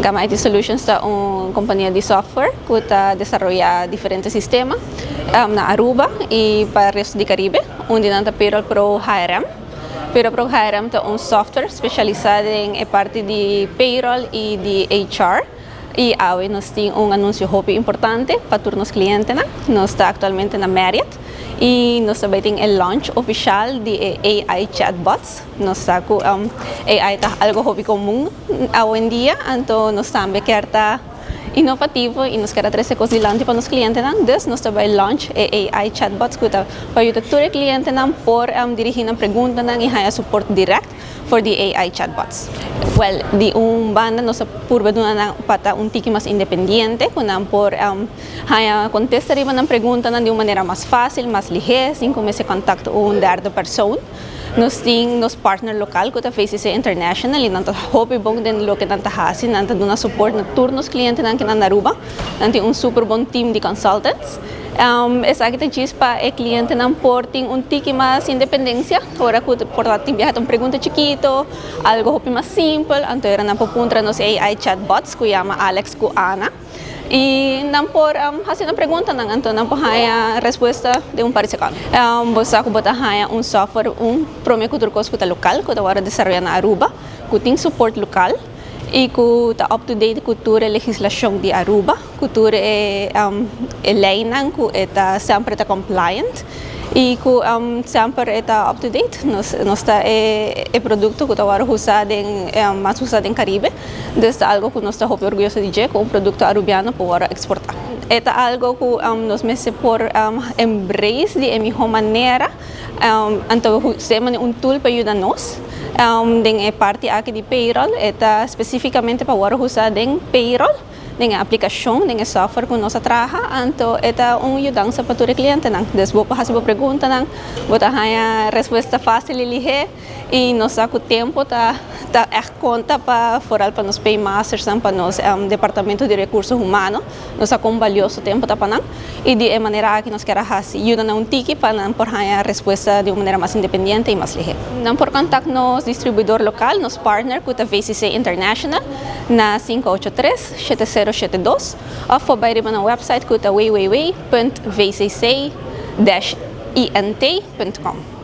Gamma IT Solutions ta un compania di software cu ta desaroya diferente sistema na Aruba y pa resto di Caribe. Un di nan ta Payroll Pro HRM. Payroll Pro HRM ta un software specialisa den e parti di payroll y di HR. Y awe nos tin un anuncio hopi importante pa tur nos clientenan. Nos ta actualmente na Marriott y nos tambe tin e launch oficial di e AI chatbots. Nos sa cu AI ta algo hopi comun awendia, anto nos tambe kier ta innovativo y nos kier trece cos dilanti pa nos clientenan. Dus nos ta bay launch e AI chatbots cu ta pa yuda tur clientenan por dirigi nan preguntanan y haya support direct for di AI chatbots. Well, di un banda nos por duna nan pa ta un tiki mas independiente, cu nan por haya contesta riba nan preguntanan di un manera mas facil, mas lihe, sin cu mester contact un derde persoon. Nos tin nos partner local cu ta VCC International y nan ta hopi bon den loke nan ta hasi, nan ta duna support na tur nos clientenan aki na Aruba. Nan tin un super bon team di consultants. Esaki ta djis pa e clientenan por tin un tiki mas independencia. Ora cu por tin biaha un pregunta chikito, algo hopi mas simpel, anto nan por puntra nos AI chatbots cu yama Alex cu Ana. Y nan por haci un preguntanan, anto nan por haya respuesta den un par di seconde. Bo sa cu bo ta haya un software, un prome cu tur cos cu ta local, cu ta wordo desaroya na Aruba, cu tin support local y cu ta up to date cu tur e legislacion di Aruba, cu tur e leynan, cu ta semper ta compliant y cu semper ta up to date. Nos ta e producto cu ta wordo usa den mas usa den Caribe. Dus ta algo cu nos ta hopi orguyoso di dje, cu un producto arubiano por exporta. E ta algo cu nos mester por embrace di e miho manera. Anto us'e un tool pa yuda nos. Den e parti aki di payroll, ta specificamente pa usa den payroll, den aplicacion, den software cu nos a traha, anto e ta un yudansa pa tur clientenan. Dus bo por haci preguntanan, bo ta haya respuesta facil y lihe y nos sa cu tempo ta echt conta pa vooral pa nos paymasters, pa nos departamento di recurso humano, nos sa con valioso tempo ta pa nan y di e manera cu nos kier haci yuda nan un tiki pa nan por haya respuesta di un manera mas independiente y mas lihe. Nan por contact nos distribuidor local, nos partner cu ta VCC International, na 583 7072 of por bay riba nan website cu ta www.vcc-int.com.